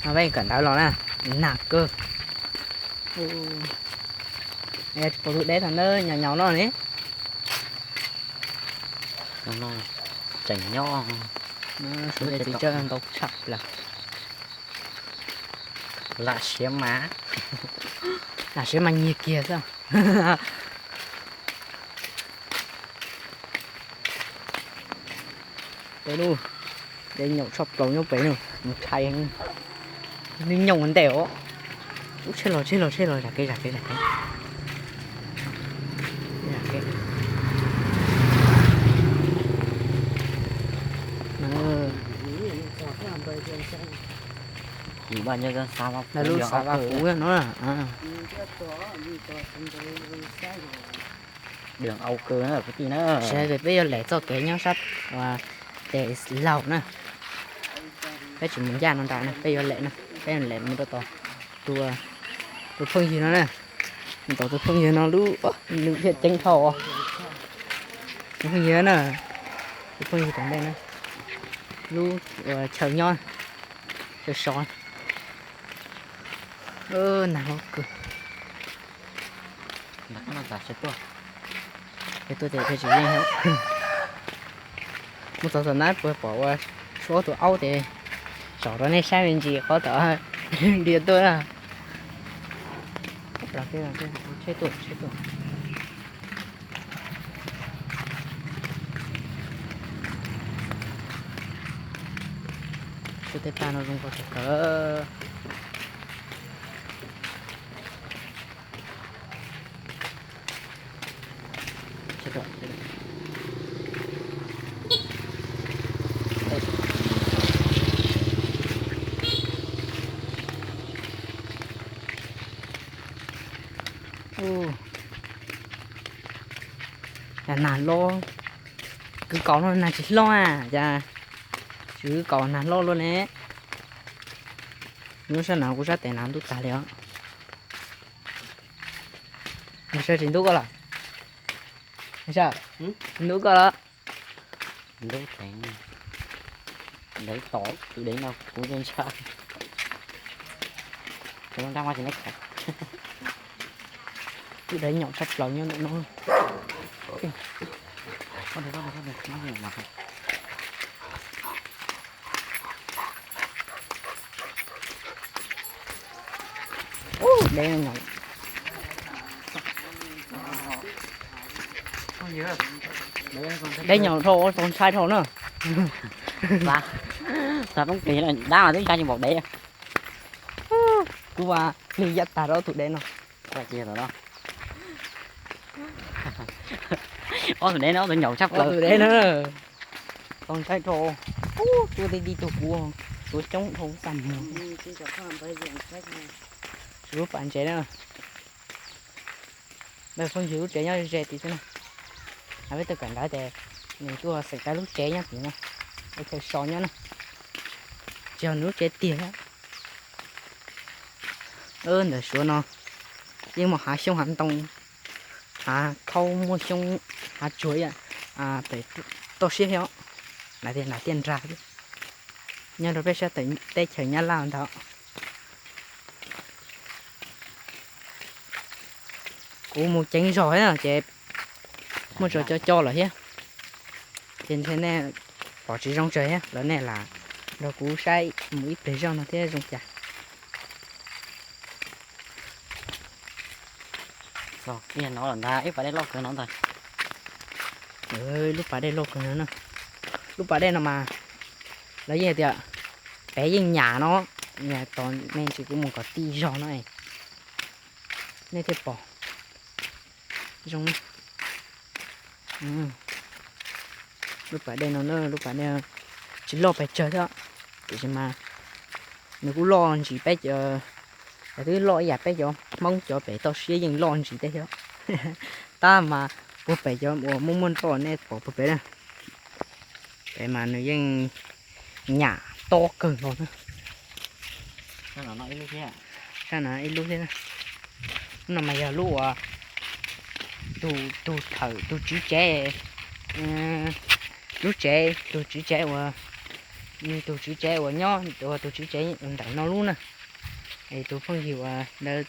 Peb kawm ntawv los na, nag kawg. Tsis pom tus deb thaum ntawd nyaum nyaum no ne. Tseem nyob. Suav txiv tsawb ntau tshaj plaws. Lam siav mas, lam siav mas nyiag kiag xwb. Peb lub dej nyoom tshaj plaws nyob pem no, mus tshais nws nyoom ntej os. Ub, tsheb los, tsheb los, tsheb los, zam kev, zam kev, zam kev. Lub xav Vaj Kuv no. Sawv daws peb yuav lem txoj kev nyob sab tes laug na. Peb tsis mus ncaj no nram na, peb yuav lem na, peb yuav lem mus rau tom tus phooj ywg no na. Mus tom tus phooj ywg no lub, nws thiaj ceeb dhau. Tus phooj ywg na, tus phooj ywg tom ntej na, lub chaw nyob, chaw so. Nag hlob kawg. Tuaj ces tsis yeej. Mus txog tom na puas pom ua suab tus aub ces tsom rau nej saib me ntsis qhov tom diav tuaj na. Tsheb tuaj, tsheb tuaj. Tej paj no zoo nkauj kawg. Nag hlob, kwv kaus no nag tsis hlob a, cas tsis kwv kaus nag hlob luaj ne. Nyob sab no kuv sab tes na ntub tag li os. Nws sab tsis ntub koj los? Nws sab tsis ntub koj los? Ntub teev, ntev tos tus dev no kuv ntshai. Tus dev nyoom tshaj plaws nyob ntawm no. Ub, deb nyoom. Deb nyoom dhau, txaus ntshai dhau na. Xav poob plig dab mas twb ntshai tsis npaum dev. Kuv mas plig yaj tag rau ob tug dev no. Ob tug dev no, ob tug nyaum tshaj plaws. Ob tug dev no txaus ntshai dhau. Ub, tua ti ti tus kuv, tua coob dhau xaj muag. Lub pas ntses na. Phooj ywg lub tsev nyob ze tid xwb na. Peb tuaj kawm ntawv ces nws tuaj xeem tau lub tsev nyob tid no, ua chaw so nyob na. Tsis yog nws lub tsev tiag thiab. Ntawm Suav no yeej muaj hav xyoob hav ntoo, hav khaub muaj xyoob, hav tsuag ib yam pem toj siab thiab os. Nas tiaj nas tiaj nrag thiab. Nyob rau peb sab teb chaws Nyab Laj ntag. Kuv mus ceev zog thiab ces muaj tso co co lawm thiab. Ces ntshe nej pom tsis zoo tsawg thiab los nej lam nrog kuv saib mus ib pliag zog no thiab zoo cas. Txog kiag no lawm ntag, ib pas dej loj kawg no ntag. Lub pas dej loj kawg no na. Lub pas dej no mas lawv yeej tias pem yeej nyam no, tos me ntsis kuv mus kom tij zog no nej thiaj pom. Zoo na. Lub pas dej no na, lub pas dej tsis loj pes tsawg thiab, tiam sis mas nws kuj loj ntsis peb cov, twb loj ib yam peb cov Hmoob cov pem toj siab yeej loj ntsis thiab. Tab mas puag pem cov uas muaj muaj nroj nej pom puag pem na, pem mas nws yeej nyam tob kawg nkaus na. Sab no ib lub thiab. No mas yog lub uas tus, tus thawm, tus tswv tsev, lub tsev, tus tswv tsev uas tus tswv tsev uas nyob, tus tswv tsev ntawm no lub na, es tus phooj ywg uas ntawd